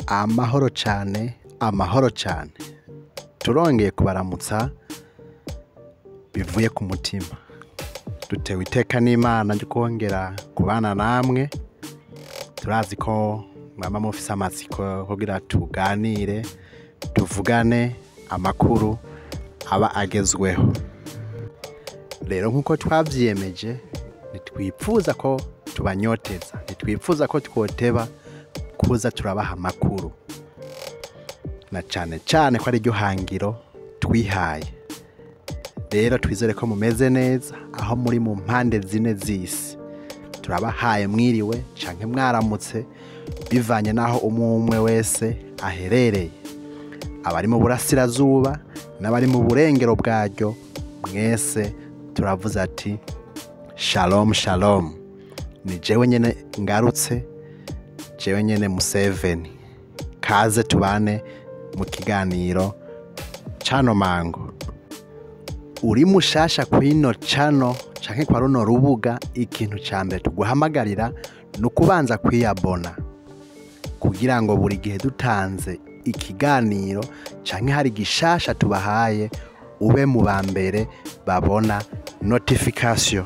Amahoro cane, amahoro cane. Turongeye kubaramutsa bivuye ku mutima. Dutewe iteka n'Imana ryo kongera kubana namwe, turazi ko mwama mufise amatsiko kugira tuganire, tuvugane amakuru aba agezweho. Rero nk'uko twavyiyemeje, ntitwipfuza ko tubanyoteza, ntitwipfuza ko twoteba kuza turabaha amakuru. Na cane cane ko ariryo hangiro twihaye. Rero twizere ko mumeze neza aho muri mu mpande zine z'isi. Turabahaye mwiriwe canke mwaramutse bivanye n'aho umwe umwe wese aherereye. Abari mu burasirazuba n'abari mu burengero bwaryo, mwese turavuze ati shalom shalom. Ni jewe nyene ngarutse, jewe nyene Museveni. Kaze tubane mu kiganiro cano mango. Uri mushasha kwino cano canke kwa runo rubuga, ikintu ca mbere tuguhamagarira ni ukubanza kwiyabona kugira ngo buri gihe dutanze ikiganiro canke hari gishasha tubahaye ube mu ba mbere babona notification.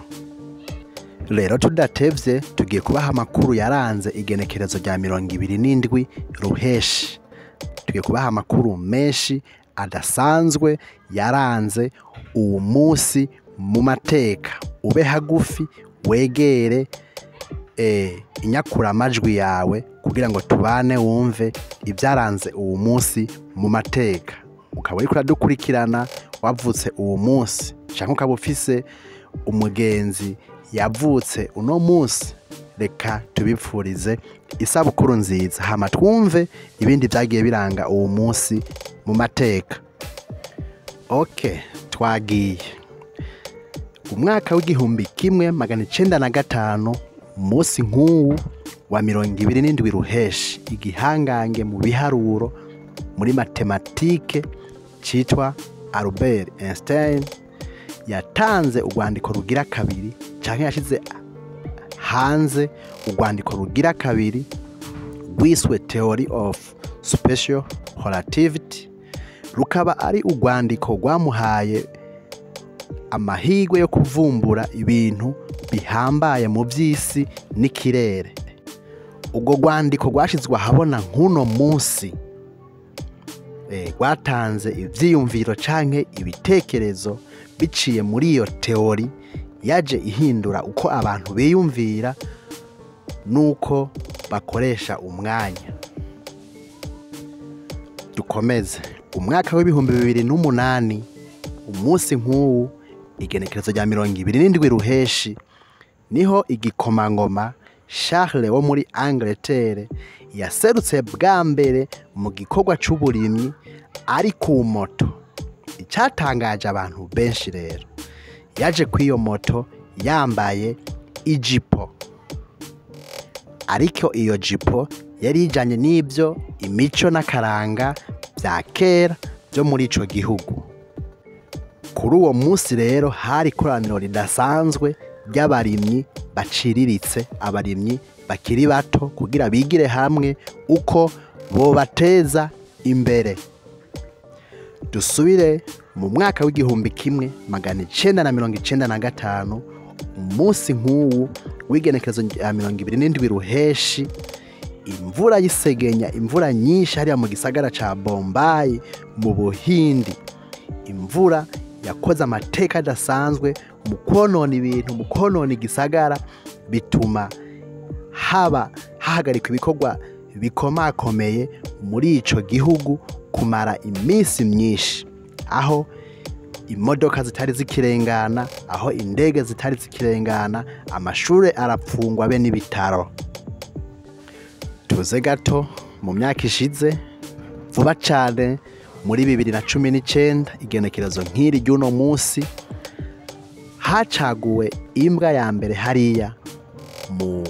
Rero tudatevye tugiye kubaha amakuru yaranze igenekerezo rya 27 Ruheshi. Tugiye kubaha amakuru menshi adasanzwe yaranze uwo munsi mu mateka. Ube hagufi wegere inyakuramajwi yawe kugira ngo tubane wumve ibyaranze uwo munsi mu mateka. Ukaba uriko uradukurikirana wavutse uwo munsi canke ukaba ufise umugenzi yavutse uno munsi, reka tubipfurize isabukuru nziza, hama twumve ibindi vyagiye biranga uwo munsi mu mateka. Okay, twagiye. Umwaka w'1905, umunsi nk'uwu wa 27 Ruheshi, igihangange mu biharuro muri matematike citwa Albert Einstein yatanze urwandiko rugira kabiri canke yashize hanze urwandiko rugira kabiri rwiswe Theory of Special Relativity, rukaba ari urwandiko rwamuhaye amahirwe yo kuvumbura ibintu bihambaye mu vy'isi n'ikirere. Urwo rwandiko rwashizwe ahabona nk'uno munsi, rwatanze ivyiyumviro canke ibitekerezo biciye muri iyo teori yaje ihindura uko abantu biyumvira nuko bakoresha umwanya. Dukomeze. Umwaka w'2008, umunsi nk'uwu, igenekerezo rya 27 Ruheshi, niho igikomangoma Charles wo muri Angleterre yaserutse bwa mbere mu gikorwa c'uburimyi ari ku moto. Icatangaje abantu benshi rero, yaje kw'iyo moto yambaye ijipo, ariko iyo jipo yari ijanye n'ivyo imico n'akaranga vya kera vyo muri ico gihugu. Kuri uwo munsi rero hari ikoraniro ridasanzwe ry'abarimyi baciriritse, abarimyi bakiri bato, kugira bigire hamwe uko bobateza imbere. Dusubire mu mwaka w'1995, umunsi nk'uwu w'igenekerezo rya 27 Ruheshi, imvura y'isegenya, imvura nyinshi hariya mu gisagara ca Bombay mu Buhindi. Imvura yakoze amateka adasanzwe mu konona ibintu, mu konona igisagara, bituma haba hahagarikwa ibikorwa bikomakomeye muri ico gihugu kumara iminsi myinshi, aho imodoka zitari zikirengana, aho indege zitari zikirengana, amashure arapfungwa be n'ibitaro. Tuze gato mu myaka ishize vuba cane, muri 2019, igenekerezo nk'iri ry'uno munsi, hacaguwe imbwa ya mbere hariya mu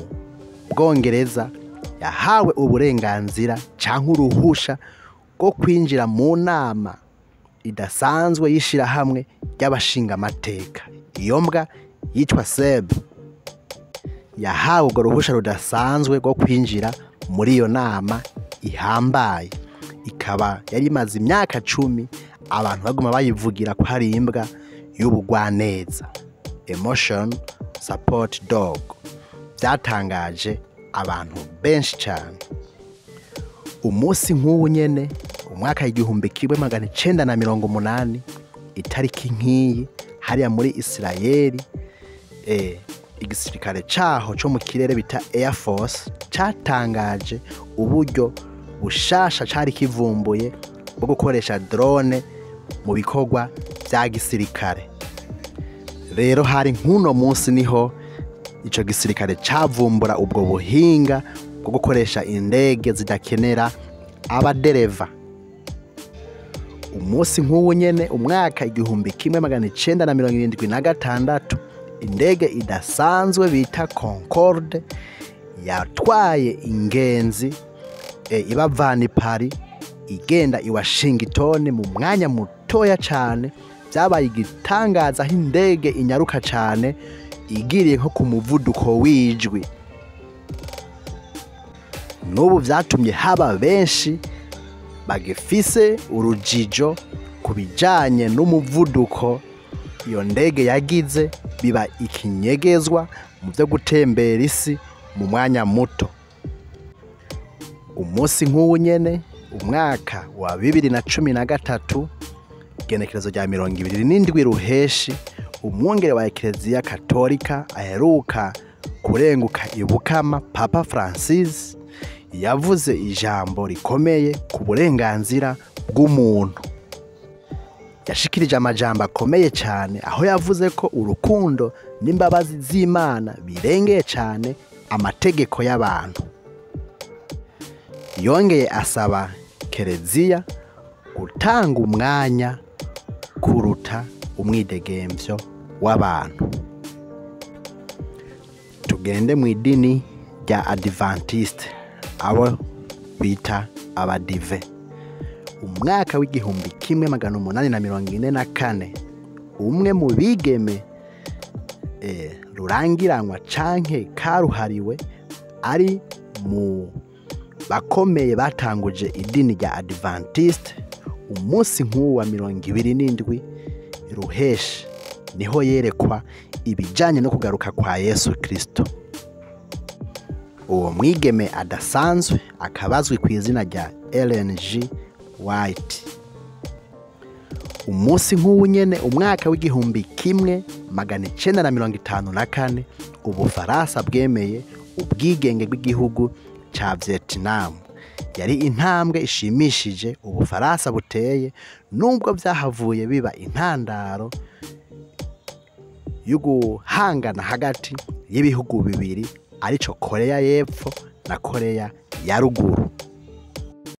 Bwongereza yahawe uburenganzira canke uruhusha rwo kwinjira mu nama idasanzwe y'ishirahamwe ry'abashingamateka. Iyo mbwa yitwa Seb yahawe urwo ruhusha rudasanzwe rwo kwinjira muri iyo nama ihambaye, ikaba yari imaze imyaka 10 abantu baguma bayivugira ko ari imbwa y'ubugwaneza, emotion support dog. Byatangaje abantu benshi cyane. Umunsi nk'ubu nyene, umwaka 1980, itariki nk'iyi, hariya muri Isirayeli, igisirikare caho co mu kirere bita Air Force catangaje uburyo bushasha cari kivumbuye bwo gukoresha drone mu bikorwa vya gisirikare. Rero hari nk'uno munsi niho ico gisirikare cavumbura ubwo buhinga bwo gukoresha indege zidakenera abadereva. Umunsi nk'ubu nyene, umwaka 1976, indege idasanzwe bita Concorde yatwaye ingenzi ibavana i Paris igenda i Washington mu mwanya mutoya cane. Vyabaye igitangaza aho indege inyaruka cane igiriye nko ku muvuduko w'ijwi. N'ubu vyatumye haba benshi bagifise urujijo ku bijanye n'umuvuduko iyo ndege yagize, biba ikinyegezwa mu vyo gutembera isi mu mwanya muto. Umunsi nk'uwu nyene, umwaka wa 2013, igenekerezo rya 27 Ruheshi, umwungere wa Ekereziya Katolika aheruka kurenguka ibukama, Papa Francis, yavuze ijambo rikomeye ku burenganzira bw'umuntu. Yashikirije amajambo akomeye cyane, aho yavuze ko urukundo n'imbabazi z'Imana birengeye cyane amategeko y'abantu. Yongeye asaba Kereziya gutanga umwanya kuruta umwidegemvyo w'abantu. Tugende mu idini rya Adventiste, abo bita Abadive. Umwaka w'1844, umwe mu bigeme rurangiranwa canke karuhariwe ari mu bakomeye batanguje idini rya Adventiste, umunsi nk'uwu wa 27 Ruheshi niho yerekwa ibijanye no kugaruka kwa Yesu Kristo. Uwo mwigeme adasanzwe akaba azwi ku izina rya Ellen G. White. Umunsi nk'uwu nyene, umwaka w'1954, Ubufaransa bwemeye ubwigenge bw'igihugu ca Vietnam. Yari intambwe ishimishije Ubufaransa buteye, nubwo vyahavuye biba intandaro y'uguhangana hagati y'ibihugu bibiri, arico Korea y'Epfo na Korea ya Ruguru.